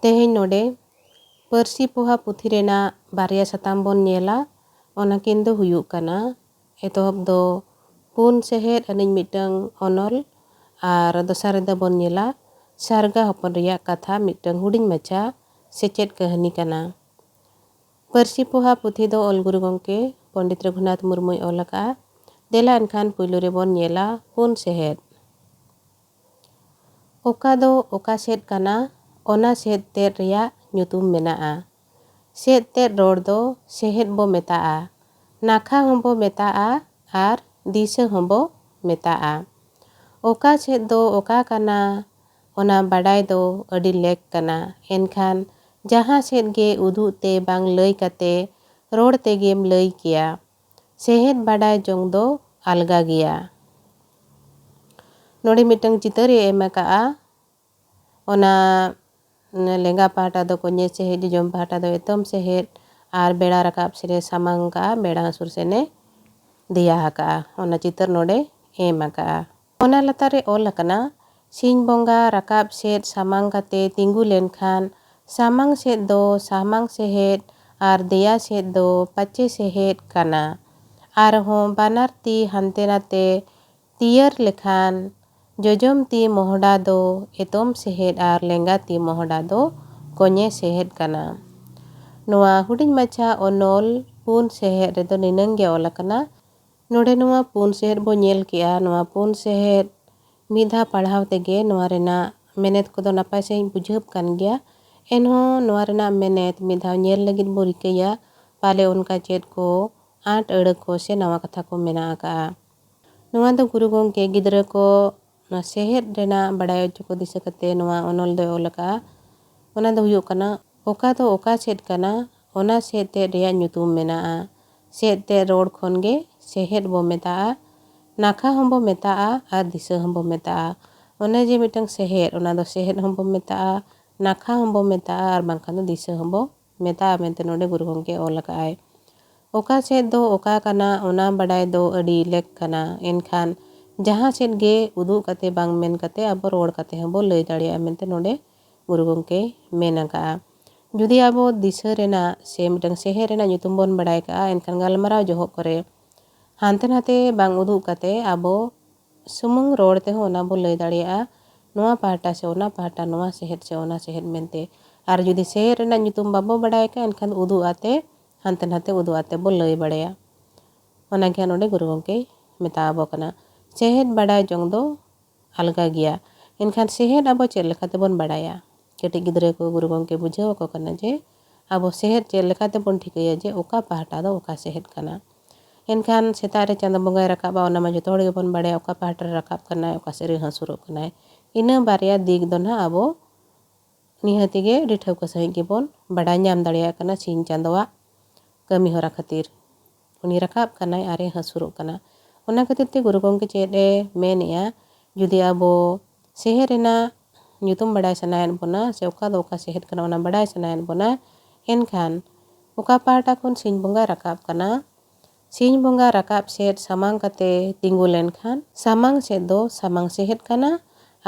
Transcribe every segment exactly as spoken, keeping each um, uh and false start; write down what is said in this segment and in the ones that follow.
ᱛᱮᱦᱮᱧ ᱱᱚᱰᱮ ᱯᱟᱹᱨᱥᱤ ᱯᱚᱦᱟ ᱯᱩᱛᱷᱤ ᱨᱮᱱᱟᱜ ᱵᱟᱨᱭᱟ ᱥᱟᱛᱟᱢ ᱵᱚᱱ ᱧᱮᱞᱟ᱾ ᱚᱱᱟ ᱠᱤᱱ ᱫᱚ ᱦᱩᱭᱩᱜ ᱠᱟᱱᱟ, ᱮᱛᱚᱦᱚᱵ ᱫᱚ ᱯᱩᱱ ᱥᱮᱦᱮᱫ ᱟᱹᱱᱤᱡ ᱢᱤᱫᱴᱟᱝ ᱚᱱᱚᱞ, ᱟᱨ ᱫᱚᱥᱟᱨ ᱨᱮᱫᱚ ᱵᱚᱱ ᱧᱮᱞᱟ ᱥᱟᱨᱜᱟ ᱦᱚᱯᱚᱱ ᱨᱮᱭᱟᱜ ᱠᱟᱛᱷᱟ, ᱢᱤᱫᱴᱟᱝ ᱦᱩᱰᱤᱧ ᱢᱟᱪᱷᱟ ᱥᱮᱪᱮᱫ ᱠᱟᱹᱦᱱᱤ ᱠᱟᱱᱟ᱾ ᱯᱟᱹᱨᱥᱤ ᱯᱚᱦᱟ ᱯᱩᱛᱷᱤ ᱫᱚ ᱚᱞ ᱜᱩᱨᱩ ᱜᱚᱢᱠᱮ ᱯᱚᱱᱰᱤᱛ ᱨᱚᱜᱷᱩᱱᱟᱛᱷ ᱢᱩᱨᱢᱩᱭ ᱚᱞ ᱟᱠᱟᱫᱼᱟ᱾ ᱫᱮᱞᱟ ᱮᱱᱠᱷᱟᱱ ᱯᱩᱭᱞᱩ ᱨᱮᱵᱚᱱ ᱧᱮᱞᱟ ᱯᱩᱱ ᱥᱮᱦᱮᱫ᱾ ᱚᱠᱟ ᱫᱚ ᱚᱠᱟ ᱥᱮᱫ ᱠᱟᱱᱟ, ᱚᱱᱟ ᱥᱮᱫ ᱛᱮᱫ ᱨᱮᱭᱟᱜ ᱧᱩᱛᱩᱢ ᱢᱮᱱᱟᱜᱼᱟ᱾ ᱥᱮᱫ ᱛᱮᱫ ᱨᱚᱲ ᱫᱚ ᱥᱮᱦᱮᱫ ᱵᱚ ᱢᱮᱛᱟᱜᱼᱟ, ᱱᱟᱠᱷᱟ ᱦᱚᱸᱵᱚ ᱢᱮᱛᱟᱜᱼᱟ ᱟᱨ ᱫᱤᱥᱟᱹ ᱦᱚᱸᱵᱚ ᱢᱮᱛᱟᱜᱼᱟ᱾ ᱚᱠᱟ ᱥᱮᱫ ᱫᱚ ᱚᱠᱟ ᱠᱟᱱᱟ, ᱚᱱᱟ ᱵᱟᱰᱟᱭ ᱫᱚ ᱟᱹᱰᱤ ᱞᱮᱠ ᱠᱟᱱᱟ᱾ ᱮᱱᱠᱷᱟᱱ ᱡᱟᱦᱟᱸ ᱥᱮᱫ ᱜᱮ ᱩᱫᱩᱜ ᱛᱮ ᱵᱟᱝ ᱞᱟᱹᱭ ᱠᱟᱛᱮ ᱨᱚᱲ ᱛᱮᱜᱮᱢ ᱞᱟᱹᱭ ᱠᱮᱭᱟ᱾ ᱥᱮᱦᱮᱫ ᱵᱟᱰᱟᱭ ᱡᱚᱝ ᱫᱚ ᱟᱞᱜᱟ ᱜᱮᱭᱟ᱾ ᱱᱚᱰᱮ ᱢᱤᱫᱴᱟᱝ ᱪᱤᱛᱟᱹᱨ ᱮ ᱮᱢ ᱟᱠᱟᱫᱼᱟ᱾ ᱚᱱᱟ ᱞᱮᱸᱜᱟ ᱯᱟᱦᱴᱟ ᱫᱚ ᱠᱚᱧᱮ ᱥᱮᱦᱮᱫ, ᱡᱚᱡᱚᱢ ᱯᱟᱦᱴᱟ ᱫᱚ ᱮᱛᱚᱢ ᱥᱮᱦᱮᱫ, ᱟᱨ ᱵᱮᱲᱟ ᱨᱟᱠᱟᱵ ᱥᱮᱫ ᱮ ᱥᱟᱢᱟᱝ ᱠᱟᱜᱼᱟ, ᱵᱮᱲᱟ ᱦᱟᱹᱥᱩᱨ ᱥᱮᱫ ᱮ ᱫᱮᱭᱟ ᱟᱠᱟᱜᱼᱟ᱾ ᱚᱱᱟ ᱪᱤᱛᱟᱹᱨ ᱱᱚᱰᱮ ᱮᱢ ᱟᱠᱟᱜᱼᱟ᱾ ᱚᱱᱟ ᱞᱟᱛᱟᱨ ᱨᱮ ᱚᱞ ᱟᱠᱟᱱᱟ, ᱥᱤᱧ ᱵᱚᱸᱜᱟ ᱨᱟᱠᱟᱵ ᱥᱮᱫ ᱥᱟᱢᱟᱝ ᱠᱟᱛᱮ ᱛᱤᱸᱜᱩ ᱞᱮᱱᱠᱷᱟᱱ ᱥᱟᱢᱟᱝ ᱥᱮᱫ ᱫᱚ ᱥᱟᱢᱟᱝ ᱥᱮᱦᱮᱫ ᱟᱨ ᱫᱮᱭᱟ ᱥᱮᱫ ᱫᱚ ᱯᱟᱪᱮ ᱥᱮᱦᱮᱫ ᱠᱟᱱᱟ᱾ ᱟᱨᱦᱚᱸ ᱵᱟᱱᱟᱨ ᱛᱤ ᱦᱟᱱᱛᱮ ᱱᱟᱛᱮ ᱛᱤᱭᱟᱹᱨ ᱞᱮᱠᱷᱟᱱ ᱡᱚᱡᱚᱢ ᱛᱤ ᱢᱚᱦᱰᱟ ᱫᱚ ᱮᱛᱚᱢ ᱥᱮᱦᱮᱫ ᱟᱨ ᱞᱮᱸᱜᱟ ᱛᱤ ᱢᱚᱦᱰᱟ ᱫᱚ ᱠᱚᱧᱮ ᱥᱮᱦᱮᱫ ᱠᱟᱱᱟ᱾ ᱱᱚᱣᱟ ᱦᱩᱰᱤᱧ ᱢᱟᱪᱷᱟ ᱚᱱᱚᱞ ᱯᱩᱱ ᱥᱮᱦᱮᱫ ᱨᱮᱫᱚ ᱱᱤᱱᱟᱹᱝ ᱜᱮ ᱚᱞ ᱟᱠᱟᱱᱟ᱾ ᱱᱚᱰᱮ ᱱᱚᱣᱟ ᱯᱩᱱ ᱥᱮᱦᱮᱫ ᱵᱚ ᱧᱮᱞ ᱠᱮᱜᱼᱟ᱾ ᱱᱚᱣᱟ ᱯᱩᱱ ᱥᱮᱦᱮᱫ ᱢᱤᱫ ᱫᱷᱟᱣ ᱯᱟᱲᱦᱟᱣ ᱛᱮᱜᱮ ᱱᱚᱣᱟ ᱨᱮᱱᱟᱜ ᱢᱮᱱᱮᱛ ᱠᱚᱫᱚ ᱱᱟᱯᱟᱭ ᱥᱟᱺᱦᱤᱡ ᱵᱩᱡᱷᱟᱹᱜ ᱠᱟᱱ ᱜᱮᱭᱟ᱾ ᱮᱱᱦᱚᱸ ᱱᱚᱣᱟ ᱨᱮᱱᱟᱜ ᱢᱮᱱᱮᱛ ᱢᱤᱫ ᱫᱷᱟᱣ ᱧᱮᱞ ᱞᱟᱹᱜᱤᱫ ᱵᱚ ᱨᱤᱠᱟᱹᱭᱟ, ᱯᱟᱞᱮ ᱚᱱᱠᱟ ᱪᱮᱫ ᱠᱚ ᱟᱸᱴ ᱟᱹᱲᱟᱹ ᱠᱚ ᱥᱮ ᱱᱟᱣᱟ ᱠᱟᱛᱷᱟ ᱠᱚ ᱢᱮᱱᱟᱜ ᱟᱠᱟᱜᱼᱟ᱾ ᱱᱚᱣᱟ ᱫᱚ ᱜᱩᱨᱩ ᱜᱚᱢᱠᱮ ᱜᱤᱫᱽᱨᱟᱹ ᱠᱚ ᱱᱚᱣᱟ ᱥᱮᱦᱮᱫ ᱨᱮᱱᱟᱜ ᱵᱟᱲᱟᱭ ᱦᱚᱪᱚ ᱠᱚ ᱫᱤᱥᱟᱹ ᱠᱟᱛᱮ ᱱᱚᱣᱟ ᱚᱱᱚᱞ ᱫᱚᱭ ᱚᱞ ᱟᱠᱟᱜᱼᱟ᱾ ᱚᱱᱟ ᱫᱚ ᱦᱩᱭᱩᱜ ᱠᱟᱱᱟ, ᱚᱠᱟ ᱫᱚ ᱚᱠᱟ ᱥᱮᱫ ᱠᱟᱱᱟ, ᱚᱱᱟ ᱥᱮᱫ ᱛᱮᱫ ᱨᱮᱭᱟᱜ ᱧᱩᱛᱩᱢ ᱢᱮᱱᱟᱜᱼᱟ᱾ ᱥᱮᱫ ᱛᱮᱫ ᱨᱚᱲ ᱠᱷᱚᱱ ᱜᱮ ᱥᱮᱦᱮᱫ ᱵᱚ ᱢᱮᱛᱟᱜᱼᱟ, ᱱᱟᱠᱷᱟ ᱦᱚᱸᱵᱚ ᱢᱮᱛᱟᱜᱼᱟ ᱟᱨ ᱫᱤᱥᱟᱹ ᱦᱚᱸᱵᱚ ᱢᱮᱛᱟᱜᱼᱟ᱾ ᱚᱱᱮ ᱡᱮ ᱢᱤᱫᱴᱟᱝ ᱥᱮᱦᱮᱫ, ᱚᱱᱟ ᱫᱚ ᱥᱮᱦᱮᱫ ᱦᱚᱸᱵᱚ ᱢᱮᱛᱟᱜᱼᱟ, ᱱᱟᱠᱷᱟ ᱦᱚᱸᱵᱚ ᱢᱮᱛᱟᱜᱼᱟ, ᱟᱨ ᱵᱟᱝᱠᱷᱟᱱ ᱫᱚ ᱫᱤᱥᱟᱹ ᱦᱚᱸᱵᱚ ᱢᱮᱛᱟᱜᱼᱟ ᱢᱮᱱᱛᱮ ᱱᱚᱰᱮ ᱜᱩᱨᱩ ᱜᱚᱢᱠᱮ ᱚᱞ ᱟᱠᱟᱫᱼᱟᱭ᱾ ᱚᱠᱟ ᱥᱮᱫ ᱫᱚ ᱚᱠᱟ ᱠᱟᱱᱟ, ᱚᱱᱟ ᱵᱟᱰᱟᱭ ᱫᱚ ᱟᱹᱰᱤ ᱞᱮᱠ ᱠᱟᱱᱟ᱾ ᱮᱱᱠᱷᱟᱱ ᱡᱟᱦᱟᱸ ᱥᱮᱫ ᱜᱮ ᱩᱫᱩᱜ ᱠᱟᱛᱮ ᱵᱟᱝ ᱢᱮᱱ ᱠᱟᱛᱮ ᱟᱵᱚ ᱨᱚᱲ ᱠᱟᱛᱮ ᱦᱚᱸᱵᱚ ᱞᱟᱹᱭ ᱫᱟᱲᱮᱭᱟᱜᱼᱟ ᱢᱮᱱᱛᱮ ᱱᱚᱰᱮ ᱜᱩᱨᱩ ᱜᱚᱢᱠᱮᱭ ᱢᱮᱱ ᱟᱠᱟᱫᱼᱟ᱾ ᱡᱩᱫᱤ ᱟᱵᱚ ᱫᱤᱥᱟᱹ ᱨᱮᱱᱟᱜ ᱥᱮ ᱢᱤᱫᱴᱟᱝ ᱥᱮᱦᱮᱫ ᱨᱮᱱᱟᱜ ᱧᱩᱛᱩᱢ ᱵᱚᱱ ᱵᱟᱲᱟᱭ ᱠᱟᱜᱼᱟ, ᱮᱱᱠᱷᱟᱱ ᱜᱟᱞᱢᱟᱨᱟᱣ ᱡᱚᱦᱚᱜ ᱠᱚᱨᱮ ᱦᱟᱱᱛᱮ ᱱᱟᱛᱮ ᱵᱟᱝ ᱩᱫᱩᱜ ᱠᱟᱛᱮ ᱟᱵᱚ ᱥᱩᱢᱩᱝ ᱨᱚᱲ ᱛᱮᱦᱚᱸ ᱚᱱᱟ ᱵᱚ ᱞᱟᱹᱭ ᱫᱟᱲᱮᱭᱟᱜᱼᱟ, ᱱᱚᱣᱟ ᱯᱟᱦᱴᱟ ᱥᱮ ᱚᱱᱟ ᱯᱟᱦᱴᱟ, ᱱᱚᱣᱟ ᱥᱮᱦᱮᱫ ᱥᱮ ᱚᱱᱟ ᱥᱮᱦᱮᱫ ᱢᱮᱱᱛᱮ᱾ ᱟᱨ ᱡᱩᱫᱤ ᱥᱮᱦᱮᱫ ᱨᱮᱱᱟᱜ ᱧᱩᱛᱩᱢ ᱵᱟᱵᱚ ᱵᱟᱲᱟᱭ ᱠᱟᱜᱼᱟ, ᱮᱱᱠᱷᱟᱱ ᱩᱫᱩᱜ ᱟᱛᱮ ᱦᱟᱱᱛᱮ ᱱᱟᱛᱮ ᱩᱫᱩᱜ ᱟᱛᱮ ᱵᱚ ᱞᱟᱹᱭ ᱵᱟᱲᱟᱭᱟ᱾ ᱚᱱᱟ ᱜᱮ ᱱᱚᱰᱮ ᱜᱩᱨᱩ ᱜᱚᱢᱠᱮᱭ ᱢᱮᱛᱟ ᱟᱵᱚ ᱠᱟᱱᱟ᱾ ᱥᱮᱦᱮᱫ ᱵᱟᱲᱟᱭ ᱡᱚᱝ ᱫᱚ ᱟᱞᱜᱟ ᱜᱮᱭᱟ᱾ ᱮᱱᱠᱷᱟᱱ ᱥᱮᱦᱮᱫ ᱟᱵᱚ ᱪᱮᱫ ᱞᱮᱠᱟ ᱛᱮᱵᱚᱱ ᱵᱟᱲᱟᱭᱟ? ᱠᱟᱹᱴᱤᱡ ᱜᱤᱫᱽᱨᱟᱹ ᱠᱚ ᱜᱩᱨᱩ ᱜᱚᱢᱠᱮ ᱵᱩᱡᱷᱟᱹᱣ ᱟᱠᱚ ᱠᱟᱱᱟ ᱡᱮ ᱟᱵᱚ ᱥᱮᱦᱮᱫ ᱪᱮᱫ ᱞᱮᱠᱟ ᱛᱮᱵᱚᱱ ᱴᱷᱤᱠᱟᱹᱭᱟ ᱡᱮ ᱚᱠᱟ ᱯᱟᱦᱴᱟ ᱫᱚ ᱚᱠᱟ ᱥᱮᱦᱮᱫ ᱠᱟᱱᱟ᱾ ᱮᱱᱠᱷᱟᱱ ᱥᱮᱛᱟᱜ ᱨᱮ ᱪᱟᱸᱫᱚ ᱵᱚᱸᱜᱟᱭ ᱨᱟᱠᱟᱵᱼᱟ, ᱚᱱᱟ ᱢᱟ ᱡᱚᱛᱚ ᱦᱚᱲ ᱜᱮᱵᱚᱱ ᱵᱟᱲᱟᱭᱟ ᱚᱠᱟ ᱯᱟᱦᱴᱟ ᱨᱮ ᱨᱟᱠᱟᱵ ᱠᱟᱱᱟᱭ, ᱚᱠᱟ ᱥᱮᱫ ᱨᱮ ᱦᱟᱹᱥᱩᱨᱚᱜ ᱠᱟᱱᱟᱭ᱾ ᱤᱱᱟᱹ ᱵᱟᱨᱭᱟ ᱫᱤᱠ ᱫᱚ ᱱᱟᱦᱟᱜ ᱟᱵᱚ ᱱᱤᱦᱟᱹᱛ ᱜᱮ ᱟᱹᱰᱤ ᱴᱷᱟᱹᱣᱠᱟᱹ ᱥᱟᱺᱦᱤᱡ ᱜᱮᱵᱚᱱ ᱵᱟᱰᱟᱭ ᱧᱟᱢ ᱫᱟᱲᱮᱭᱟᱜ ᱠᱟᱱᱟ ᱥᱤᱧ ᱪᱟᱸᱫᱚᱣᱟᱜ ᱠᱟᱹᱢᱤ ᱦᱚᱨᱟ ᱠᱷᱟᱹᱛᱤᱨ᱾ ᱩᱱᱤ ᱨᱟᱠᱟᱵ ᱠᱟᱱᱟᱭ ᱟᱨᱮ ᱦᱟᱹᱥᱩᱨᱚᱜ ᱠᱟᱱᱟ᱾ ᱚᱱᱟ ᱠᱷᱟᱹᱛᱤᱨ ᱛᱮ ᱜᱩᱨᱩ ᱜᱚᱢᱠᱮ ᱪᱮᱫ ᱮ ᱢᱮᱱᱮᱜᱼᱟ, ᱡᱩᱫᱤ ᱟᱵᱚ ᱥᱮᱦᱮᱫ ᱨᱮᱱᱟᱜ ᱧᱩᱛᱩᱢ ᱵᱟᱲᱟᱭ ᱥᱟᱱᱟᱭᱮᱫ ᱵᱚᱱᱟ ᱥᱮ ᱚᱠᱟ ᱫᱚ ᱚᱠᱟ ᱥᱮᱦᱮᱫ ᱠᱟᱱᱟ ᱚᱱᱟ ᱵᱟᱲᱟᱭ ᱥᱟᱱᱟᱭᱮᱫ ᱵᱚᱱᱟ, ᱮᱱᱠᱷᱟᱱ ᱚᱠᱟ ᱯᱟᱦᱴᱟ ᱠᱷᱚᱱ ᱥᱤᱧ ᱵᱚᱸᱜᱟᱭ ᱨᱟᱠᱟᱵ ᱠᱟᱱᱟ, ᱥᱤᱧ ᱵᱚᱸᱜᱟ ᱨᱟᱠᱟᱵ ᱥᱮᱫ ᱥᱟᱢᱟᱝ ᱠᱟᱛᱮ ᱛᱤᱸᱜᱩ ᱞᱮᱱᱠᱷᱟᱱ ᱥᱟᱢᱟᱝ ᱥᱮᱫ ᱫᱚ ᱥᱟᱢᱟᱝ ᱥᱮᱦᱮᱫ ᱠᱟᱱᱟ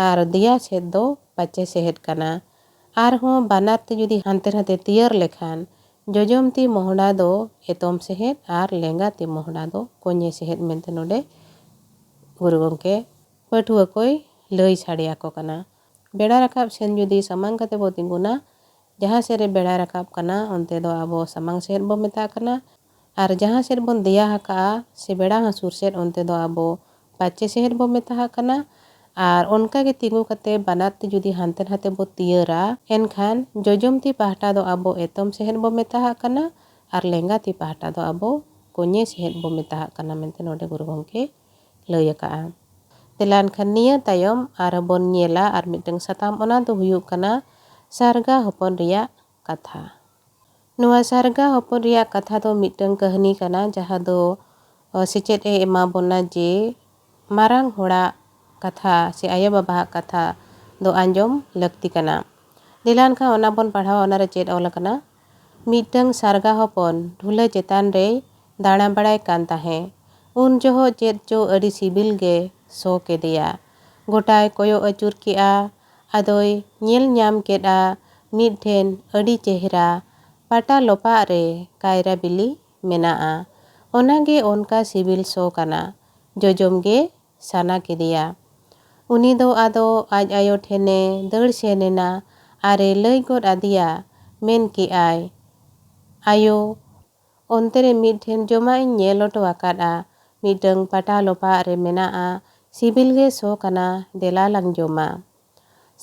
ᱟᱨ ᱫᱮᱭᱟ ᱥᱮᱫ ᱫᱚ ᱯᱟᱪᱮ ᱥᱮᱦᱮᱫ ᱠᱟᱱᱟ᱾ ᱟᱨᱦᱚᱸ ᱵᱟᱱᱟᱨ ᱛᱤ ᱡᱩᱫᱤ ᱦᱟᱱᱛᱮ ᱱᱟᱛᱮ ᱛᱤᱭᱟᱹᱨ ᱞᱮᱠᱷᱟᱱ ᱡᱚᱡᱚᱢ ᱛᱤ ᱢᱚᱦᱰᱟ ᱫᱚ ᱮᱛᱚᱢ ᱥᱮᱦᱮᱫ ᱟᱨ ᱞᱮᱸᱜᱟ ᱛᱤ ᱢᱚᱦᱰᱟ ᱫᱚ ᱠᱚᱧᱮ ᱥᱮᱦᱮᱫ ᱢᱮᱱᱛᱮ ᱱᱚᱰᱮ ᱜᱩᱨᱩ ᱜᱚᱢᱠᱮ ᱯᱟᱹᱴᱷᱩᱣᱟᱹ ᱠᱚᱭ ᱞᱟᱹᱭ ᱥᱟᱰᱮ ᱟᱠᱚ ᱠᱟᱱᱟ᱾ ᱵᱮᱲᱟ ᱨᱟᱠᱟᱵ ᱥᱮᱱ ᱡᱩᱫᱤ ᱥᱟᱢᱟᱝ ᱠᱟᱛᱮ ᱵᱚ ᱛᱤᱸᱜᱩᱱᱟ, ᱡᱟᱦᱟᱸ ᱥᱮᱫ ᱨᱮ ᱵᱮᱲᱟᱭ ᱨᱟᱠᱟᱵ ᱠᱟᱱᱟ ᱚᱱᱛᱮ ᱫᱚ ᱟᱵᱚ ᱥᱟᱢᱟᱝ ᱥᱮᱫ ᱵᱚ ᱢᱮᱛᱟᱜ ᱠᱟᱱᱟ, ᱟᱨ ᱡᱟᱦᱟᱸ ᱥᱮᱫ ᱵᱚᱱ ᱫᱮᱭᱟ ᱟᱠᱟᱜᱼᱟ ᱥᱮ ᱵᱮᱲᱟ ᱦᱟᱹᱥᱩᱨ ᱥᱮᱫ ᱚᱱᱛᱮ ᱫᱚ ᱟᱵᱚ ᱯᱟᱪᱮ ᱥᱮᱦᱮᱫ ᱵᱚ ᱢᱮᱛᱟᱜ ᱠᱟᱱᱟ᱾ ᱟᱨ ᱚᱱᱠᱟ ᱜᱮ ᱛᱤᱸᱜᱩ ᱠᱟᱛᱮ ᱵᱟᱱᱟᱨ ᱛᱤ ᱡᱩᱫᱤ ᱦᱟᱱᱛᱮ ᱱᱟᱛᱮ ᱵᱚ ᱛᱤᱭᱟᱹᱨᱟ, ᱮᱱᱠᱷᱟᱱ ᱡᱚᱡᱚᱢ ᱛᱤ ᱯᱟᱦᱴᱟ ᱫᱚ ᱟᱵᱚ ᱮᱛᱚᱢ ᱥᱮᱦᱮᱫ ᱵᱚ ᱢᱮᱛᱟᱜ ᱠᱟᱱᱟ ᱟᱨ ᱞᱮᱸᱜᱟ ᱛᱤ ᱯᱟᱦᱴᱟ ᱫᱚ ᱟᱵᱚ ᱠᱚᱧᱮ ᱥᱮᱦᱮᱫ ᱵᱚ ᱢᱮᱛᱟᱜ ᱠᱟᱱᱟ ᱢᱮᱱᱛᱮ ᱱᱚᱰᱮ ᱜᱩᱨᱩ ᱜᱚᱢᱠᱮ ᱞᱟᱹᱭ ᱟᱠᱟᱜᱼᱟ᱾ ᱛᱮᱞᱟ ᱮᱱᱠᱷᱟᱱ ᱱᱤᱭᱟᱹ ᱛᱟᱭᱚᱢ ᱟᱨᱦᱚᱸ ᱵᱚᱱ ᱧᱮᱞᱟ ᱟᱨ ᱢᱤᱫᱴᱟᱝ ᱥᱟᱛᱟᱢ, ᱚᱱᱟ ᱫᱚ ᱦᱩᱭᱩᱜ ᱠᱟᱱᱟ ᱥᱟᱨᱜᱟ ᱦᱚᱯᱚᱱ ᱨᱮᱭᱟᱜ ᱠᱟᱛᱷᱟ᱾ ᱱᱚᱣᱟ ᱥᱟᱨᱜᱟ ᱦᱚᱯᱚᱱ ᱨᱮᱭᱟᱜ ᱠᱟᱛᱷᱟ ᱫᱚ ᱢᱤᱫᱴᱟᱝ ᱠᱟᱹᱦᱱᱤ ᱠᱟᱱᱟ, ᱡᱟᱦᱟᱸ ᱫᱚ, ᱚ, ᱥᱮᱪᱮᱫ ᱮ ᱮᱢᱟ ᱵᱚᱱᱟ ᱡᱮ ᱢᱟᱨᱟᱝ ᱦᱚᱲᱟᱜ ᱠᱟᱛᱷᱟ ᱥᱮ ᱟᱭᱳ ᱵᱟᱵᱟᱣᱟᱜ ᱠᱟᱛᱷᱟ ᱫᱚ ᱟᱸᱡᱚᱢ ᱞᱟᱹᱠᱛᱤ ᱠᱟᱱᱟ᱾ ᱫᱮᱞᱟ ᱮᱱᱠᱷᱟᱱ ᱚᱱᱟ ᱵᱚᱱ ᱯᱟᱲᱦᱟᱣᱟ, ᱚᱱᱟᱨᱮ ᱪᱮᱫ ᱚᱞ ᱟᱠᱟᱱᱟ? ᱢᱤᱫᱴᱟᱝ ᱥᱟᱨᱜᱟ ᱦᱚᱯᱚᱱ ᱰᱷᱩᱞᱟᱹ ᱪᱮᱛᱟᱱ ᱨᱮᱭ ᱫᱟᱬᱟ ᱵᱟᱲᱟᱭ ᱠᱟᱱ ᱛᱟᱦᱮᱸ᱾ ᱩᱱ ᱡᱚᱦᱚᱜ ᱪᱮᱫ ᱪᱚ ᱟᱹᱰᱤ ᱥᱤᱵᱤᱞ ᱜᱮ ᱥᱚ ᱠᱮᱫᱮᱭᱟ᱾ ᱜᱚᱴᱟᱭ ᱠᱚᱭᱚᱜ ᱟᱹᱪᱩᱨ ᱠᱮᱜᱼᱟ ᱟᱫᱚᱭ ᱧᱮᱞ ᱧᱟᱢ ᱠᱮᱫᱼᱟ ᱢᱤᱫ ᱴᱷᱮᱱ ᱟᱹᱰᱤ ᱪᱮᱦᱨᱟ ᱯᱟᱴᱟ ᱞᱚᱯᱟᱜ ᱨᱮ ᱠᱟᱭᱨᱟ ᱵᱤᱞᱤ ᱢᱮᱱᱟᱜᱼᱟ᱾ ᱚᱱᱟᱜᱮ ᱚᱱᱠᱟ ᱥᱤᱵᱤᱞ ᱥᱚ ᱠᱟᱱᱟ, ᱡᱚᱡᱚᱢ ᱜᱮ ᱥᱟᱱᱟ ᱠᱮᱫᱮᱭᱟ᱾ ᱩᱱᱤ ᱫᱚ ᱟᱫᱚ ᱟᱡ ᱟᱭᱳ ᱴᱷᱮᱱᱮ ᱫᱟᱹᱲ ᱥᱮᱱ ᱮᱱᱟ ᱟᱨᱮ ᱞᱟᱹᱭ ᱜᱚᱫ ᱟᱫᱮᱭᱟ, ᱢᱮᱱ ᱠᱮᱜᱼᱟᱭ, "ᱟᱭᱳ, ᱚᱱᱛᱮ ᱨᱮ ᱢᱤᱫ ᱴᱷᱮᱱ ᱡᱚᱢᱟᱜ ᱤᱧ ᱧᱮᱞ ᱦᱚᱴᱚ ᱟᱠᱟᱫᱼᱟ, ᱢᱤᱫᱴᱟᱹᱝ ᱯᱟᱴᱟ ᱞᱚᱯᱟᱜ ᱨᱮ ᱢᱮᱱᱟᱜᱼᱟ, ᱥᱤᱵᱤᱞ ᱜᱮ ᱥᱚ ᱠᱟᱱᱟ, ᱫᱮᱞᱟ ᱞᱟᱝ ᱡᱚᱢᱟ᱾"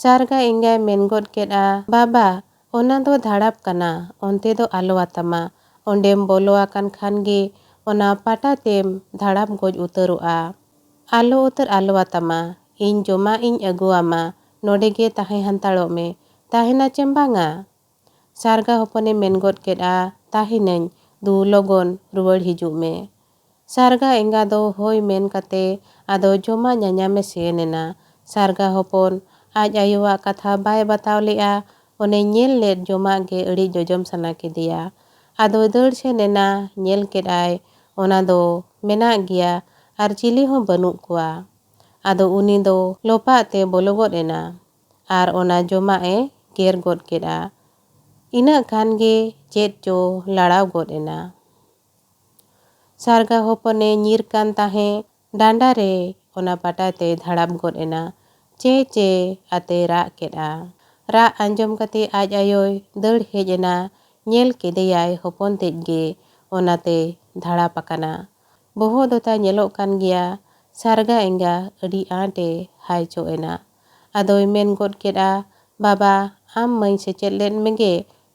ᱥᱟᱨᱜᱟ ᱮᱸᱜᱟᱭ ᱢᱮᱱ ᱜᱚᱫ ᱠᱮᱫᱼᱟ, "ᱵᱟᱵᱟ, ᱚᱱᱟ ᱫᱚ ᱫᱷᱟᱲᱟᱯ ᱠᱟᱱᱟ, ᱚᱱᱛᱮ ᱫᱚ ᱟᱞᱚ ᱟᱛᱟᱢᱟ᱾ ᱚᱸᱰᱮᱢ ᱵᱚᱞᱚ ᱟᱠᱟᱱ ᱠᱷᱟᱱ ᱜᱮ ᱚᱱᱟ ᱯᱟᱴᱟ ᱛᱮᱢ ᱫᱷᱟᱲᱟᱯ ᱜᱚᱡ ᱩᱛᱟᱹᱨᱚᱜᱼᱟ᱾ ᱟᱞᱚ ᱩᱛᱟᱹᱨ ᱟᱞᱚ ᱟᱛᱟᱢᱟ, ᱤᱧ ᱡᱚᱢᱟᱜ ᱤᱧ ᱟᱹᱜᱩ ᱟᱢᱟ, ᱱᱚᱰᱮ ᱜᱮ ᱛᱟᱦᱮᱸ ᱦᱟᱱᱛᱟᱲᱚᱜ ᱢᱮ, ᱛᱟᱦᱮᱱᱟ ᱪᱮᱢ ᱵᱟᱝᱟ?" ᱥᱟᱨᱜᱟ ᱦᱚᱯᱚᱱᱮ ᱢᱮᱱ ᱜᱚᱫ ᱠᱮᱫᱼᱟ, "ᱛᱟᱦᱮᱱᱟᱹᱧ, ᱫᱩ ᱞᱚᱜᱚᱱ ᱨᱩᱣᱟᱹᱲ ᱦᱤᱡᱩᱜ ᱢᱮ᱾" ᱥᱟᱨᱜᱟ ᱮᱸᱜᱟ ᱫᱚ ᱦᱳᱭ ᱢᱮᱱ ᱠᱟᱛᱮ ᱟᱫᱚ ᱡᱚᱢᱟᱜ ᱧᱟᱧᱟᱢᱮ ᱥᱮᱱ ᱮᱱᱟ᱾ ᱥᱟᱨᱜᱟ ᱦᱚᱯᱚᱱ ᱟᱡ ᱟᱭᱳᱣᱟᱜ ᱠᱟᱛᱷᱟ ᱵᱟᱭ ᱵᱟᱛᱟᱣ ᱞᱮᱫᱼᱟ᱾ ᱚᱱᱮ ᱧᱮᱞ ᱞᱮᱫ ᱡᱚᱢᱟᱜ ᱜᱮ ᱟᱹᱰᱤ ᱡᱚᱡᱚᱢ ᱥᱟᱱᱟ ᱠᱮᱫᱮᱭᱟ᱾ ᱟᱫᱚᱭ ᱫᱟᱹᱲ ᱥᱮᱱ ᱮᱱᱟ, ᱧᱮᱞ ᱠᱮᱫᱼᱟᱭ ᱚᱱᱟ ᱫᱚ ᱢᱮᱱᱟᱜ ᱜᱮᱭᱟ ᱟᱨ ᱪᱤᱞᱤ ᱦᱚᱸ ᱵᱟᱹᱱᱩᱜ ᱠᱚᱣᱟ᱾ ᱟᱫᱚ ᱩᱱᱤ ᱫᱚ ᱞᱚᱯᱟᱜ ᱛᱮ ᱵᱚᱞᱚ ᱜᱚᱫ ᱮᱱᱟ ᱟᱨ ᱚᱱᱟ ᱡᱚᱢᱟᱜ ᱮ ᱜᱮᱨ ᱜᱚᱫ ᱠᱮᱫᱼᱟ᱾ ᱤᱱᱟᱹᱜ ᱠᱷᱟᱱ ᱜᱮ ᱪᱮᱫ ᱪᱚ ᱞᱟᱲᱟᱣ ᱜᱚᱫ ᱮᱱᱟ᱾ ᱥᱟᱨᱜᱟ ᱦᱚᱯᱚᱱᱮ ᱧᱤᱨ ᱠᱟᱱ ᱛᱟᱦᱮᱸ, ᱰᱟᱸᱰᱟ ᱨᱮ ᱚᱱᱟ ᱯᱟᱴᱟ ᱛᱮᱭ ᱫᱷᱟᱲᱟᱯ ᱜᱚᱫ ᱮᱱᱟ᱾ ᱪᱮ ᱪᱮ ᱟᱛᱮ ᱨᱟᱜ ᱠᱮᱫᱼᱟ᱾ ᱨᱟᱜ ᱟᱸᱡᱚᱢ ᱠᱟᱛᱮ ᱟᱡ ᱟᱭᱳᱭ ᱫᱟᱹᱲ ᱦᱮᱡ ᱮᱱᱟ᱾ ᱧᱮᱞ ᱠᱮᱫᱮᱭᱟᱭ ᱦᱚᱯᱚᱱ ᱛᱮᱫ ᱜᱮ ᱚᱱᱟᱛᱮ ᱫᱷᱟᱲᱟᱯ ᱟᱠᱟᱱᱟ᱾ ᱵᱚᱦᱚᱜ ᱫᱚ ᱛᱟᱭ ᱧᱮᱞᱚᱜ ᱠᱟᱱ ᱜᱮᱭᱟ᱾ ᱥᱟᱨᱜᱟ ᱮᱸᱜᱟ ᱟᱹᱰᱤ ᱟᱸᱴᱮ ᱦᱟᱭᱪᱚᱜ ᱮᱱᱟ᱾ ᱟᱫᱚᱭ ᱢᱮᱱ ᱜᱚᱫ ᱠᱮᱫᱼᱟ, "ᱵᱟᱵᱟ, ᱟᱢ ᱢᱟᱹᱧ ᱥᱮᱪᱮᱫ ᱞᱮᱫ ᱢᱮᱜᱮ,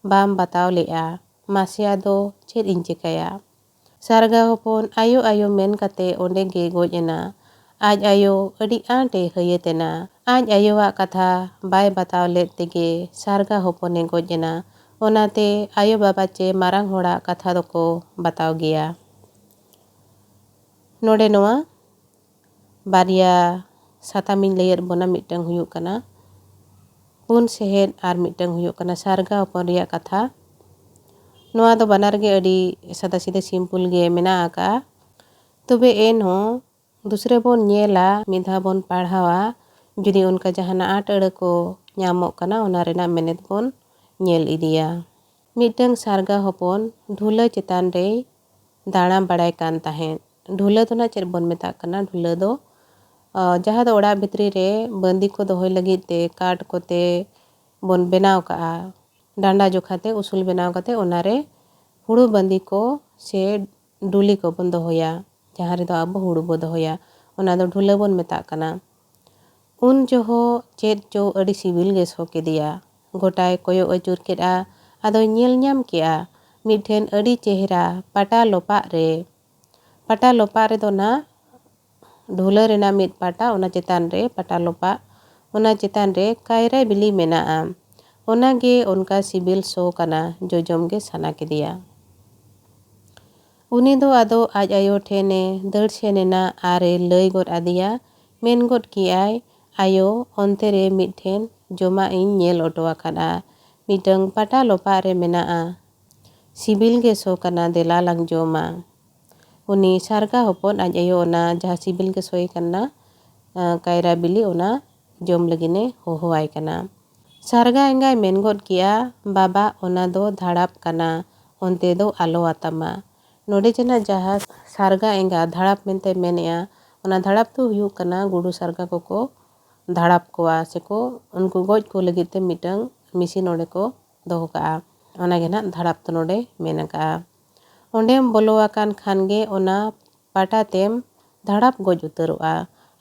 ᱵᱟᱢ ᱵᱟᱛᱟᱣ ᱞᱮᱫᱼᱟ, ᱢᱟᱥᱮ ᱟᱫᱚ ᱪᱮᱫ ᱤᱧ ᱪᱤᱠᱟᱹᱭᱟ?" ᱥᱟᱨᱜᱟ ᱦᱚᱯᱚᱱ ᱟᱭᱳ ᱟᱭᱳ ᱢᱮᱱ ᱠᱟᱛᱮ ᱚᱸᱰᱮ ᱜᱮ ᱜᱚᱡ ᱮᱱᱟ᱾ ᱟᱡ ᱟᱭᱳ ᱟᱹᱰᱤ ᱟᱸᱴᱮ ᱦᱟᱹᱭᱟᱹᱛ ᱮᱱᱟ᱾ ᱟᱡ ᱟᱭᱳᱣᱟᱜ ᱠᱟᱛᱷᱟ ᱵᱟᱭ ᱵᱟᱛᱟᱣ ᱞᱮᱫ ᱛᱮᱜᱮ ᱥᱟᱨᱜᱟ ᱦᱚᱯᱚᱱᱮ ᱜᱚᱡ ᱮᱱᱟ᱾ ᱚᱱᱟᱛᱮ ᱟᱭᱳ ᱵᱟᱵᱟ ᱪᱮ ᱢᱟᱨᱟᱝ ᱦᱚᱲᱟᱜ ᱠᱟᱛᱷᱟ ᱫᱚᱠᱚ ᱵᱟᱛᱟᱣ ᱜᱮᱭᱟ᱾ ᱱᱚᱰᱮ ᱱᱚᱣᱟ ᱵᱟᱨᱭᱟ ᱥᱟᱛᱟᱢᱤᱧ ᱞᱟᱹᱭᱟᱫ ᱵᱚᱱᱟ, ᱢᱤᱫᱴᱟᱝ ᱦᱩᱭᱩᱜ ᱠᱟᱱᱟ ᱯᱩᱱ ᱥᱮᱦᱮᱫ ᱟᱨ ᱢᱤᱫᱴᱟᱝ ᱦᱩᱭᱩᱜ ᱠᱟᱱᱟ ᱥᱟᱨᱜᱟ ᱦᱚᱯᱚᱱ ᱨᱮᱭᱟᱜ ᱠᱟᱛᱷᱟ᱾ ᱱᱚᱣᱟ ᱫᱚ ᱵᱟᱱᱟᱨ ᱜᱮ ᱟᱹᱰᱤ ᱥᱟᱫᱟ ᱥᱤᱫᱟᱹ simple ᱜᱮ ᱢᱮᱱᱟᱜ ᱟᱠᱟᱫᱼᱟ᱾ ᱛᱚᱵᱮ ᱮᱱᱦᱚᱸ ᱫᱩᱥᱨᱟᱹ ᱵᱚᱱ ᱧᱮᱞᱟ, ᱢᱤᱫ ᱫᱷᱟᱣ ᱵᱚᱱ ᱯᱟᱲᱦᱟᱣᱟ, ᱡᱩᱫᱤ ᱚᱱᱠᱟ ᱡᱟᱦᱟᱱᱟᱜ ᱟᱸᱴ ᱟᱹᱲᱟᱹ ᱠᱚ ᱧᱟᱢᱚᱜ ᱠᱟᱱᱟ, ᱚᱱᱟ ᱨᱮᱱᱟᱜ ᱢᱮᱱᱮᱛ ᱵᱚᱱ ᱧᱮᱞ ᱤᱫᱤᱭᱟ᱾ ᱢᱤᱫᱴᱟᱝ ᱥᱟᱨᱜᱟ ᱦᱚᱯᱚᱱ ᱰᱷᱩᱞᱟᱹ ᱪᱮᱛᱟᱱ ᱨᱮᱭ ᱫᱟᱬᱟ ᱵᱟᱲᱟᱭ ᱠᱟᱱ ᱛᱟᱦᱮᱸᱫ᱾ ᱰᱷᱩᱞᱟᱹ ᱫᱚ ᱱᱟᱜ ᱪᱮᱫ ᱵᱚᱱ ᱢᱮᱛᱟᱜ ᱠᱟᱱᱟ? ᱰᱷᱩᱞᱟᱹ ᱫᱚ, ᱟᱸ, ᱡᱟᱦᱟᱸ ᱫᱚ ᱚᱲᱟᱜ ᱵᱷᱤᱛᱨᱤ ᱨᱮ ᱵᱟᱸᱫᱤ ᱠᱚ ᱫᱚᱦᱚᱭ ᱞᱟᱹᱜᱤᱫ ᱛᱮ ᱠᱟᱴ ᱠᱚᱛᱮ ᱵᱚᱱ ᱵᱮᱱᱟᱣ ᱠᱟᱜᱼᱟ᱾ ᱰᱟᱸᱰᱟ ᱡᱚᱠᱷᱟ ᱛᱮ ᱩᱥᱩᱞ ᱵᱮᱱᱟᱣ ᱠᱟᱛᱮ ᱚᱱᱟ ᱨᱮ ᱦᱩᱲᱩ ᱵᱟᱸᱫᱤ ᱠᱚ ᱥᱮ ᱰᱩᱞᱤ ᱠᱚᱵᱚᱱ ᱫᱚᱦᱚᱭᱟ, ᱡᱟᱦᱟᱸ ᱨᱮᱫᱚ ᱟᱵᱚ ᱦᱩᱲᱩ ᱵᱚ ᱫᱚᱦᱚᱭᱟ, ᱚᱱᱟ ᱫᱚ ᱰᱷᱩᱞᱟᱹ ᱵᱚᱱ ᱢᱮᱛᱟᱜ ᱠᱟᱱᱟ᱾ ᱩᱱ ᱡᱚᱦᱚᱜ ᱪᱮᱫ ᱪᱚ ᱟᱹᱰᱤ ᱥᱤᱵᱤᱞ ᱜᱮ ᱥᱚ ᱠᱮᱫᱮᱭᱟ᱾ ᱜᱚᱴᱟᱭ ᱠᱚᱭᱚᱜ ᱟᱹᱪᱩᱨ ᱠᱮᱫᱼᱟ᱾ ᱟᱫᱚᱭ ᱧᱮᱞ ᱧᱟᱢ ᱠᱮᱫᱼᱟ ᱢᱤᱫᱴᱷᱮᱱ ᱟᱹᱰᱤ ᱪᱮᱦᱨᱟ ᱯᱟᱴᱟ ᱞᱚᱯᱟᱜ ᱨᱮ, ᱯᱟᱴᱟ ᱞᱚᱯᱟᱜ ᱨᱮᱫᱚ ᱱᱟᱜ ᱰᱷᱩᱞᱟᱹ ᱨᱮᱱᱟᱜ ᱢᱤᱫ ᱯᱟᱴᱟ, ᱚᱱᱟ ᱪᱮᱛᱟᱱ ᱨᱮ ᱯᱟᱴᱟ ᱞᱚᱯᱟᱜ, ᱚᱱᱟ ᱪᱮᱛᱟᱱ ᱨᱮ ᱠᱟᱭᱨᱟ ᱵᱤᱞᱤ ᱢᱮᱱᱟᱜᱼᱟ᱾ ᱚᱱᱟ ᱜᱮ ᱚᱱᱠᱟ ᱥᱤᱵᱤᱞ ᱥᱚ ᱠᱟᱱᱟ, ᱡᱚᱡᱚᱢ ᱜᱮ ᱥᱟᱱᱟ ᱠᱮᱫᱮᱭᱟ᱾ ᱩᱱᱤ ᱫᱚ ᱟᱫᱚ ᱟᱡ ᱟᱭᱳ ᱴᱷᱮᱱᱮ ᱫᱟᱹᱲ ᱥᱮᱱ ᱮᱱᱟ ᱟᱨᱮ ᱞᱟᱹᱭ ᱜᱚᱫ ᱟᱫᱮᱭᱟ᱾ ᱢᱮᱱ ᱜᱚᱫ ᱠᱮᱜᱼᱟᱭ, "ᱟᱭᱳ, ᱚᱱᱛᱮ ᱨᱮ ᱢᱤᱫᱴᱷᱮᱱ ᱡᱚᱢᱟᱜ ᱤᱧ ᱧᱮᱞ ᱚᱴᱚ ᱟᱠᱟᱫᱼᱟ᱾ ᱢᱤᱫᱴᱟᱝ ᱯᱟᱴᱟ ᱞᱚᱯᱟᱜ ᱨᱮ ᱢᱮᱱᱟᱜᱼᱟ᱾ ᱥᱤᱵᱤᱞ ᱜᱮ ᱥᱚ ᱠᱟᱱᱟ, ᱫᱮᱞᱟ ᱞᱟᱝ ᱡᱚᱢᱟ᱾" ᱩᱱᱤ ᱥᱟᱨᱜᱟ ᱦᱚᱯᱚᱱ ᱟᱡ ᱟᱭᱳ ᱚᱱᱟ ᱡᱟᱦᱟᱸ ᱥᱤᱵᱤᱞ ᱜᱮ ᱥᱚᱭᱮ ᱠᱟᱱᱟ, ᱟᱸ, ᱠᱟᱭᱨᱟ ᱵᱤᱞᱤ, ᱚᱱᱟ ᱡᱚᱢ ᱞᱟᱹᱜᱤᱫ ᱮ ᱦᱚᱦᱚᱣᱟᱭ ᱠᱟᱱᱟ᱾ ᱥᱟᱨᱜᱟ ᱮᱸᱜᱟᱭ ᱢᱮᱱ ᱜᱚᱫ ᱠᱮᱜᱼᱟ, "ᱵᱟᱵᱟ, ᱚᱱᱟ ᱫᱚ ᱫᱷᱟᱲᱟᱯ ᱠᱟᱱᱟ, ᱚᱱᱛᱮ ᱫᱚ ᱟᱞᱚ ᱟᱛᱟᱢᱟ᱾" ᱱᱚᱰᱮ ᱡᱮ ᱱᱟᱜ ᱡᱟᱦᱟᱸ ᱥᱟᱨᱜᱟ ᱮᱸᱜᱟ ᱫᱷᱟᱲᱟᱯ ᱢᱮᱱᱛᱮ ᱢᱮᱱᱮᱜᱼᱟ, ᱚᱱᱟ ᱫᱷᱟᱲᱟᱯ ᱫᱚ ᱦᱩᱭᱩᱜ ᱠᱟᱱᱟ ᱜᱩᱰᱩ ᱥᱟᱨᱜᱟ ᱠᱚᱠᱚ ᱫᱷᱟᱲᱟᱯ ᱠᱚᱣᱟ, ᱥᱮᱠᱚ ᱩᱱᱠᱩ ᱜᱚᱡ ᱠᱚ ᱞᱟᱹᱜᱤᱫ ᱛᱮ ᱢᱤᱫᱴᱟᱝ ᱢᱮᱥᱤᱱ ᱚᱸᱰᱮ ᱠᱚ ᱫᱚᱦᱚ ᱠᱟᱜᱼᱟ᱾ ᱚᱱᱟ ᱜᱮ ᱱᱟᱜ ᱫᱷᱟᱲᱟᱯ ᱫᱚ ᱱᱚᱰᱮ ᱢᱮᱱ ᱟᱠᱟᱜᱼᱟ᱾ ᱚᱸᱰᱮᱢ ᱵᱚᱞᱚ ᱟᱠᱟᱱ ᱠᱷᱟᱱ ᱜᱮ ᱚᱱᱟ ᱯᱟᱴᱟ ᱛᱮᱢ ᱫᱷᱟᱲᱟᱯ ᱜᱚᱡ ᱩᱛᱟᱹᱨᱚᱜᱼᱟ᱾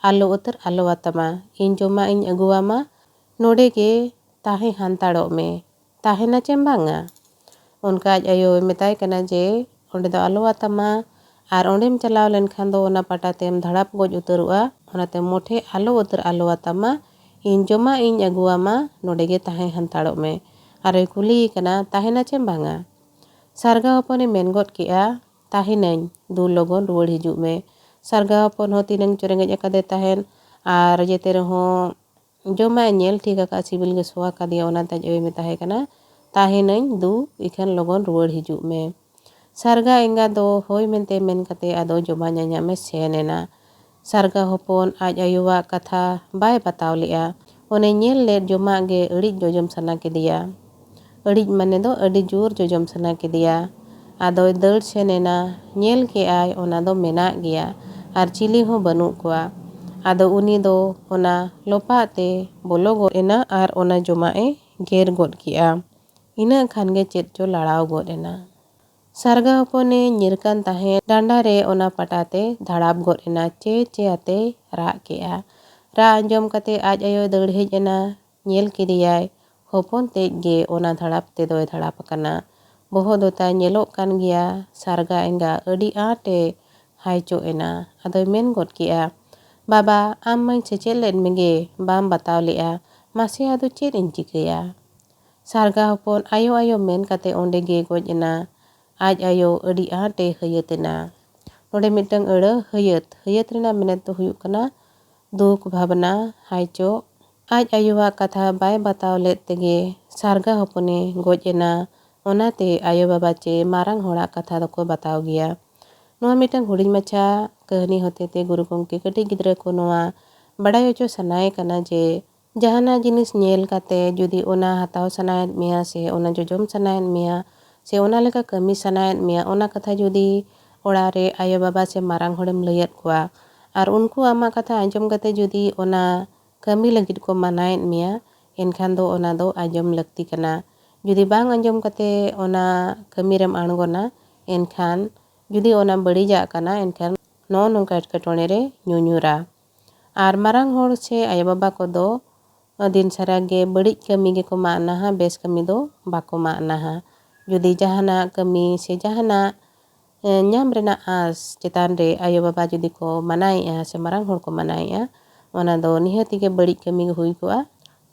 ᱟᱞᱚ ᱩᱛᱟᱹᱨ ᱟᱞᱚ ᱟᱛᱟᱢᱟ, ᱤᱧ ᱡᱚᱢᱟᱜ ᱤᱧ ᱟᱹᱜᱩᱣᱟᱢᱟ, ᱱᱚᱰᱮ ᱜᱮ ᱛᱟᱦᱮᱸ ᱦᱟᱱᱛᱟᱲᱚᱜ ᱢᱮ᱾ ᱛᱟᱦᱮᱱᱟ ᱪᱮᱢ ᱵᱟᱝᱟ? ᱚᱱᱠᱟ ᱟᱡ ᱟᱭᱳᱭ ᱢᱮᱛᱟᱭ ᱠᱟᱱᱟ ᱡᱮ, "ᱚᱸᱰᱮ ᱫᱚ ᱟᱞᱚ ᱟᱛᱟᱢᱟ, ᱟᱨ ᱚᱸᱰᱮᱢ ᱪᱟᱞᱟᱣ ᱞᱮᱱᱠᱷᱟᱱ ᱫᱚ ᱚᱱᱟ ᱯᱟᱴᱟ ᱛᱮᱢ ᱫᱷᱟᱲᱟᱯ ᱜᱚᱡ ᱩᱛᱟᱹᱨᱚᱜᱼᱟ, ᱚᱱᱟᱛᱮ ᱢᱚᱴᱷᱮ ᱟᱞᱚ ᱩᱛᱟᱹᱨ ᱟᱞᱚ ᱟᱛᱟᱢᱟ, ᱤᱧ ᱡᱚᱢᱟᱜ ᱤᱧ ᱟᱹᱜᱩᱣᱟᱢᱟ, ᱱᱚᱰᱮ ᱜᱮ ᱛᱟᱦᱮᱸ ᱦᱟᱱᱛᱟᱲᱚᱜ ᱢᱮ᱾" ᱟᱨᱮ ᱠᱩᱞᱤᱭᱮ ᱠᱟᱱᱟ, "ᱛᱟᱦᱮᱱᱟ ᱪᱮᱢ ᱵᱟᱝᱟ?" ᱥᱟᱨᱜᱟ ᱦᱚᱯᱚᱱᱮ ᱢᱮᱱ ᱜᱚᱫ ᱠᱮᱜᱼᱟ, "ᱛᱟᱦᱮᱱᱟᱹᱧ, ᱫᱩ ᱞᱚᱜᱚᱱ ᱨᱩᱣᱟᱹᱲ ᱦᱤᱡᱩᱜ ᱢᱮ᱾" ᱥᱟᱨᱜᱟ ᱦᱚᱯᱚᱱ ᱦᱚᱸ ᱛᱤᱱᱟᱹᱝ ᱪᱚ ᱨᱮᱸᱜᱮᱡ ᱟᱠᱟᱫᱮ ᱛᱟᱦᱮᱸᱫ, ᱟᱨ ᱡᱮᱛᱮ ᱨᱮᱦᱚᱸ ᱡᱚᱢᱟᱜ ᱮ ᱧᱮᱞ ᱴᱷᱤᱠ ᱟᱠᱟᱫ, ᱥᱤᱵᱤᱞ ᱜᱮ ᱥᱚᱣᱟ ᱠᱟᱫᱮᱭᱟ, ᱚᱱᱟᱛᱮ ᱟᱡ ᱟᱭᱳᱭ ᱢᱮᱛᱟᱭ ᱠᱟᱱᱟ, "ᱛᱟᱦᱮᱱᱟᱹᱧ ᱫᱩ, ᱤᱠᱷᱟᱹᱱ ᱞᱚᱜᱚᱱ ᱨᱩᱣᱟᱹᱲ ᱦᱤᱡᱩᱜ ᱢᱮ᱾" ᱥᱟᱨᱜᱟ ᱮᱸᱜᱟ ᱫᱚ ᱦᱳᱭ ᱢᱮᱱᱛᱮ ᱢᱮᱱ ᱠᱟᱛᱮ ᱟᱫᱚ ᱡᱚᱢᱟᱜ ᱧᱟᱧᱟᱢ ᱮ ᱥᱮᱱ ᱮᱱᱟ᱾ ᱥᱟᱨᱜᱟ ᱦᱚᱯᱚᱱ ᱟᱡ ᱟᱭᱳᱣᱟᱜ ᱠᱟᱛᱷᱟ ᱵᱟᱭ ᱵᱟᱛᱟᱣ ᱞᱮᱫᱼᱟ᱾ ᱚᱱᱮ ᱧᱮᱞ ᱞᱮᱫ ᱡᱚᱢᱟᱜ ᱜᱮ ᱟᱹᱰᱤ ᱡᱚᱡᱚᱢ ᱥᱟᱱᱟ ᱠᱮᱫᱮᱭᱟ᱾ ᱟᱹᱰᱤᱡ ᱢᱟᱱᱮ ᱫᱚ ᱟᱹᱰᱤ ᱡᱳᱨ ᱡᱚᱡᱚᱢ ᱥᱟᱱᱟ ᱠᱮᱫᱮᱭᱟ᱾ ᱟᱫᱚᱭ ᱫᱟᱹᱲ ᱥᱮᱱ ᱮᱱᱟ᱾ ᱧᱮᱞ ᱠᱮᱜᱼᱟᱭ ᱚᱱᱟ ᱫᱚ ᱢᱮᱱᱟᱜ ᱜᱮᱭᱟ ᱟᱨ ᱪᱤᱞᱤ ᱦᱚᱸ ᱵᱟᱹᱱᱩᱜ ᱠᱚᱣᱟ᱾ ᱟᱫᱚ ᱩᱱᱤ ᱫᱚ ᱚᱱᱟ ᱞᱚᱯᱟᱜ ᱛᱮ ᱵᱚᱞᱚ ᱜᱚᱫ ᱮᱱᱟ ᱟᱨ ᱚᱱᱟ ᱡᱚᱢᱟᱜ ᱮ ᱜᱮᱨ ᱜᱚᱫ ᱠᱮᱜᱼᱟ᱾ ᱤᱱᱟᱹᱜ ᱠᱷᱟᱱ ᱜᱮ ᱪᱮᱫ ᱪᱚ ᱞᱟᱲᱟᱣ ᱜᱚᱫ ᱮᱱᱟ᱾ ᱥᱟᱨᱜᱟ ᱦᱚᱯᱚᱱᱮ ᱧᱤᱨ ᱠᱟᱱ ᱛᱟᱦᱮᱸᱫ, ᱰᱟᱸᱰᱟ ᱨᱮ ᱚᱱᱟ ᱯᱟᱴᱟ ᱛᱮ ᱫᱷᱟᱲᱟᱯ ᱜᱚᱫ ᱮᱱᱟ᱾ ᱪᱮ ᱪᱮ ᱟᱛᱮᱭ ᱨᱟᱜ ᱠᱮᱜᱼᱟ᱾ ᱨᱟᱜ ᱟᱸᱡᱚᱢ ᱠᱟᱛᱮ ᱟᱡ ᱟᱭᱳᱭ ᱫᱟᱹᱲ ᱦᱮᱡ ᱮᱱᱟ᱾ ᱧᱮᱞ ᱠᱮᱫᱮᱭᱟᱭ, ᱦᱚᱯᱚᱱ ᱛᱮᱡ ᱜᱮ ᱚᱱᱟ ᱫᱷᱟᱲᱟᱯ ᱛᱮᱫᱚᱭ ᱫᱷᱟᱲᱟᱯ ᱟᱠᱟᱱᱟ᱾ ᱵᱚᱦᱚᱜ ᱫᱚ ᱛᱟᱭ ᱧᱮᱞᱚᱜ ᱠᱟᱱ ᱜᱮᱭᱟ᱾ ᱥᱟᱨᱜᱟ ᱮᱸᱜᱟ ᱟᱹᱰᱤ ᱟᱸᱴᱮ ᱦᱟᱭᱪᱚᱜ ᱮᱱᱟ᱾ ᱟᱫᱚᱭ ᱢᱮᱱ ᱜᱚᱫ ᱠᱮᱜᱼᱟ, "ᱵᱟᱵᱟ, ᱟᱢ ᱢᱟᱧ ᱥᱮᱪᱮᱫ ᱞᱮᱫ ᱢᱮᱜᱮ, ᱵᱟᱢ ᱵᱟᱛᱟᱣ ᱞᱮᱜᱼᱟ᱾ ᱢᱟᱥᱮ ᱟᱫᱚ ᱪᱮᱫ ᱤᱧ ᱪᱤᱠᱟᱹᱭᱟ?" ᱥᱟᱨᱜᱟ ᱦᱚᱯᱚᱱ ᱟᱭᱳ ᱟᱭᱳ ᱢᱮᱱ ᱠᱟᱛᱮ ᱚᱸᱰᱮ ᱜᱮ ᱜᱚᱡ ᱮᱱᱟ᱾ ᱟᱡ ᱟᱭᱳ ᱟᱹᱰᱤ ᱟᱸᱴᱮ ᱦᱟᱹᱭᱟᱹᱛ ᱮᱱᱟ᱾ ᱱᱚᱰᱮ ᱢᱤᱫᱴᱟᱝ ᱟᱹᱲᱟᱹ ᱦᱟᱹᱭᱟᱹᱛ, ᱦᱟᱹᱭᱟᱹᱛ ᱨᱮᱱᱟᱜ ᱢᱮᱱᱮᱛ ᱫᱚ ᱦᱩᱭᱩᱜ ᱠᱟᱱᱟ ᱫᱩᱠ, ᱵᱷᱟᱵᱽᱱᱟ, ᱦᱟᱭᱪᱚᱜ᱾ ᱟᱡ ᱟᱭᱳᱣᱟᱜ ᱠᱟᱛᱷᱟ ᱵᱟᱭ ᱵᱟᱛᱟᱣ ᱞᱮᱫ ᱛᱮᱜᱮ ᱥᱟᱨᱜᱟ ᱦᱚᱯᱚᱱᱮ ᱜᱚᱡ ᱮᱱᱟ᱾ ᱚᱱᱟᱛᱮ ᱟᱭᱳ ᱵᱟᱵᱟ ᱪᱮ ᱢᱟᱨᱟᱝ ᱦᱚᱲᱟᱜ ᱠᱟᱛᱷᱟ ᱫᱚᱠᱚ ᱵᱟᱛᱟᱣ ᱜᱮᱭᱟ᱾ ᱱᱚᱣᱟ ᱢᱤᱫᱴᱟᱝ ᱦᱩᱰᱤᱧ ᱢᱟᱪᱷᱟ ᱠᱟᱹᱦᱱᱤ ᱦᱚᱛᱮᱛᱮ ᱜᱩᱨᱩ ᱜᱚᱢᱠᱮ ᱠᱟᱹᱴᱤᱡ ᱜᱤᱫᱽᱨᱟᱹ ᱠᱚ ᱱᱚᱣᱟ ᱵᱟᱲᱟᱭ ᱦᱚᱪᱚ ᱥᱟᱱᱟᱭᱮ ᱠᱟᱱᱟ ᱡᱮ ᱡᱟᱦᱟᱱᱟᱜ ᱡᱤᱱᱤᱥ ᱧᱮᱞ ᱠᱟᱛᱮ ᱡᱩᱫᱤ ᱚᱱᱟ ᱦᱟᱛᱟᱣ ᱥᱟᱱᱟᱭᱮᱫ ᱢᱮᱭᱟ ᱥᱮ ᱚᱱᱟ ᱡᱚᱡᱚᱢ ᱥᱟᱱᱟᱭᱮᱫ ᱢᱮᱭᱟ ᱥᱮ ᱚᱱᱟ ᱞᱮᱠᱟ ᱠᱟᱹᱢᱤ ᱥᱟᱱᱟᱭᱮᱫ ᱢᱮᱭᱟ, ᱚᱱᱟ ᱠᱟᱛᱷᱟ ᱡᱩᱫᱤ ᱚᱲᱟᱜ ᱨᱮ ᱟᱭᱳ ᱵᱟᱵᱟ ᱥᱮ ᱢᱟᱨᱟᱝ ᱦᱚᱲᱮᱢ ᱞᱟᱹᱭᱟᱫ ᱠᱚᱣᱟ ᱟᱨ ᱩᱱᱠᱩ ᱟᱢᱟᱜ ᱠᱟᱛᱷᱟ ᱟᱸᱡᱚᱢ ᱠᱟᱛᱮ ᱡᱩᱫᱤ ᱚᱱᱟ ᱠᱟᱹᱢᱤ ᱞᱟᱹᱜᱤᱫ ᱠᱚ ᱢᱟᱱᱟᱭᱮᱫ ᱢᱮᱭᱟ, ᱮᱱᱠᱷᱟᱱ ᱫᱚ ᱚᱱᱟ ᱫᱚ ᱟᱸᱡᱚᱢ ᱞᱟᱹᱠᱛᱤ ᱠᱟᱱᱟ᱾ ᱡᱩᱫᱤ ᱵᱟᱝ ᱟᱸᱡᱚᱢ ᱠᱟᱛᱮ ᱚᱱᱟ ᱠᱟᱹᱢᱤ ᱨᱮᱢ ᱟᱬᱜᱚᱱᱟ, ᱮᱱᱠᱷᱟᱱ ᱡᱩᱫᱤ ᱚᱱᱟ ᱵᱟᱹᱲᱤᱡᱟᱜ ᱠᱟᱱᱟ, ᱮᱱᱠᱷᱟᱱ ᱱᱚᱜᱼᱚ ᱱᱚᱝᱠᱟ ᱮᱴᱠᱮᱴᱚᱬᱮ ᱨᱮ ᱧᱩᱧᱩᱨᱟ᱾ ᱟᱨ ᱢᱟᱨᱟᱝ ᱦᱚᱲ ᱥᱮ ᱟᱭᱳ ᱵᱟᱵᱟ ᱠᱚᱫᱚ ᱫᱤᱱ ᱥᱟᱨᱟ ᱜᱮ ᱵᱟᱹᱲᱤᱡ ᱠᱟᱹᱢᱤ ᱜᱮᱠᱚ ᱢᱟᱜ ᱱᱟᱦᱟ, ᱵᱮᱥ ᱠᱟᱹᱢᱤ ᱫᱚ ᱵᱟᱠᱚ ᱢᱟᱜ ᱱᱟᱦᱟ᱾ ᱡᱩᱫᱤ ᱡᱟᱦᱟᱱᱟᱜ ᱠᱟᱹᱢᱤ ᱥᱮ ᱡᱟᱦᱟᱱᱟᱜ, ᱮ, ᱧᱟᱢ ᱨᱮᱱᱟᱜ ᱟᱸᱥ ᱪᱮᱛᱟᱱ ᱨᱮ ᱟᱭᱳ ᱵᱟᱵᱟ ᱡᱩᱫᱤ ᱠᱚ ᱢᱟᱱᱟᱭᱮᱜᱼᱟ ᱥᱮ ᱢᱟᱨᱟᱝ ᱦᱚᱲ ᱠᱚ ᱢᱟᱱᱟᱭᱮᱜᱼᱟ, ᱚᱱᱟ ᱫᱚ ᱱᱤᱦᱟᱹᱛ ᱜᱮ ᱵᱟᱹᱲᱤᱡ ᱠᱟᱹᱢᱤ ᱜᱮ ᱦᱩᱭ ᱠᱚᱜᱼᱟ᱾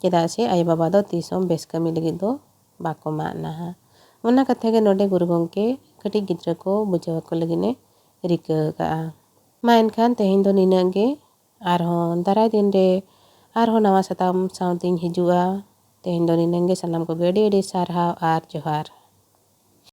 ᱪᱮᱫᱟᱜ ᱥᱮ ᱟᱭᱳ ᱵᱟᱵᱟ ᱫᱚ ᱛᱤᱥ ᱦᱚᱸ ᱵᱮᱥ ᱠᱟᱹᱢᱤ ᱞᱟᱹᱜᱤᱫ ᱫᱚ ᱵᱟᱠᱚ ᱢᱟᱜ ᱱᱟᱦᱟ᱾ ᱚᱱᱟ ᱠᱟᱛᱷᱟ ᱜᱮ ᱱᱚᱰᱮ ᱜᱩᱨᱩ ᱜᱚᱢᱠᱮ ᱠᱟᱹᱴᱤᱡ ᱜᱤᱫᱽᱨᱟᱹ ᱠᱚ ᱵᱩᱡᱷᱟᱹᱣ ᱟᱠᱚ ᱞᱟᱹᱜᱤᱫ ᱮ ᱨᱤᱠᱟᱹ ᱟᱠᱟᱜᱼᱟ᱾ ᱢᱟ ᱮᱱᱠᱷᱟᱱ ᱛᱮᱦᱮᱧ ᱫᱚ ᱱᱤᱱᱟᱹᱜ ᱜᱮ᱾ ᱟᱨᱦᱚᱸ ᱫᱟᱨᱟᱭ ᱫᱤᱱ ᱨᱮ ᱟᱨᱦᱚᱸ ᱱᱟᱣᱟ ᱥᱟᱛᱟᱢ ᱥᱟᱶᱛᱮᱧ ᱦᱤᱡᱩᱜᱼᱟ᱾ ᱛᱮᱦᱮᱧ ᱫᱚ ᱱᱤᱱᱟᱹᱜ ᱜᱮ᱾ ᱥᱟᱱᱟᱢ ᱠᱚᱜᱮ ᱟᱹᱰᱤ ᱟᱹᱰᱤ ᱥᱟᱨᱦᱟᱣ ᱟᱨ ᱡᱚᱦᱟᱨ᱾